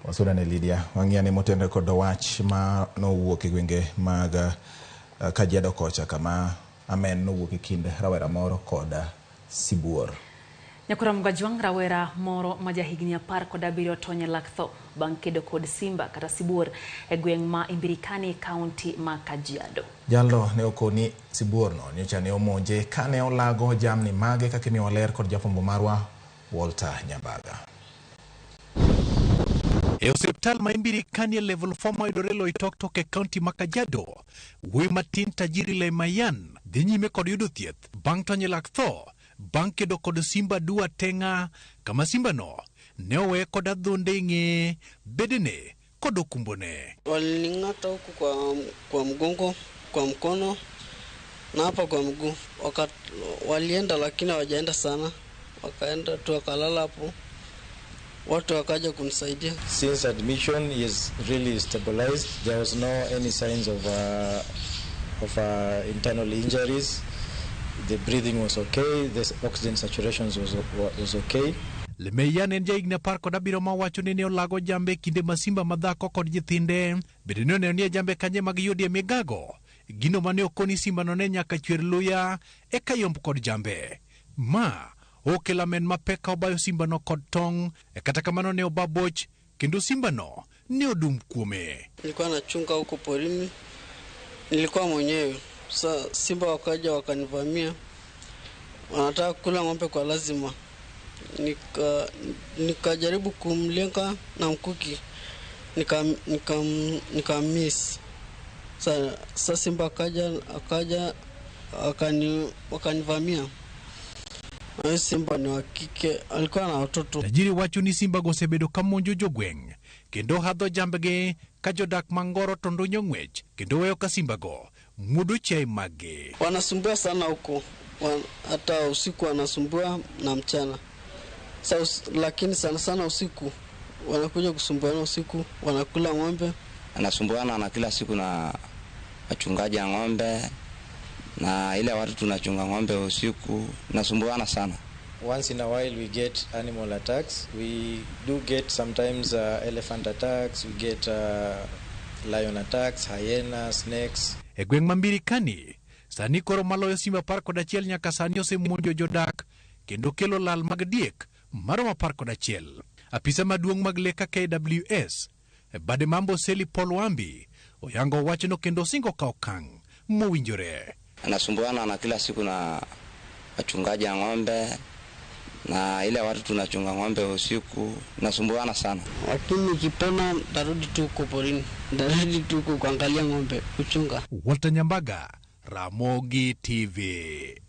Wasudane Lydia, wang'iyane motenore kod wach ma nowuok e gwenge mag Kajiado kocha kama amen nowuok e kind rawera moro kod sibuor. Nyakora Mgajwang' rawera moro ma jahigni 17 otony e lak tho bang' kedo kod simba kata sibuor e gweng' ma Imbirikani, kaunti ma Kajiado. Jalno ne okoni sibuorno nyocha ne omonje kane olago jamni mage kaka imiyowa ler kod jafwambo marwa Walter Nyambaga. E osiptal ma Imbirikani e level 4 mayudore Loitoktok e kaunti ma Kajiado, wuoyi matin Tajiri Lemayan dhi nyime kod yudo thieth bang' tony e lak tho bang' kedo kod simba dua teng'a kama simbano ne oweye kod adhonde e ng'eye, bedene kod okumbone. Walining'ata huku kwa mgongo, kwa mkono na hapa kwa mguu. Walienda lakini hawajaenda sana, wakaenda tu wakalala hapo, watu wakaja kunisaidia. Since admission he is really stabilized. There was no any signs of internal injuries. The breathing was okay. The oxygen saturations was okay. Lemeian en jahigni 17 ma wacho ni ne olago jambe e kinde ma simba madhako kod nyithinde bende ne oneno ni e jambe kanye mag yudie migago gino mane okoni simbano ne nyaka chwer luya eka yomb kod jambe ma okelo amen mapek ka obayo simbano kod tong' e kata kamano ne oba boch kendo simbano ne odum kuome. Nilikuwa nachunga huko porini, nilikuwa mwenyewe. Sa simba wakaja wakanivamia, wanataka kula ng'ombe kwa lazima. Nikajaribu kumlenga na mkuki, nika miss. Sa simba akaja wakanivamia. Na simba ni wa kike, alikuwa na watoto. Tajiri wacho ni simbago osebedo ka monjo jogweng' kendo hadho jambgi ka jodak mangoro to ndunyo ng'wech kendo weyo ka simbago muodo chiaye maggi. Wanasumbua sana huko, hata usiku wanasumbua na mchana. Lakini sana sana usiku wanakuja kusumbuana usiku, wanakula ng'ombe. Anasumbuana na kila siku na wachungaji ya ng'ombe na ile watu tunachunga ng'ombe usiku, nasumbuana sana. Once in a while we get animal attacks. We do get sometimes elephant attacks, we get lion attacks, hyena, snakes. E gweng' ma Mbirikani, sani koro maloyo simba 11 nyaka sani osemonjo jodak kendo kelo lal mag diek maromo 11. Apisa maduong' mag le ka KWS e bade ma Amboseli Paul Wambi oyango wachno kendo osingo kawo okang' mowinjore. Anasumbuana na kila siku na wachungaji ya ng'ombe na ile watu tunachunga ng'ombe usiku, nasumbuana sana. Lakini nikipona ntarudi tu huko porini, ntarudi tu huko kuangalia ng'ombe, kuchunga. Walter Nyambaga, Ramogi TV.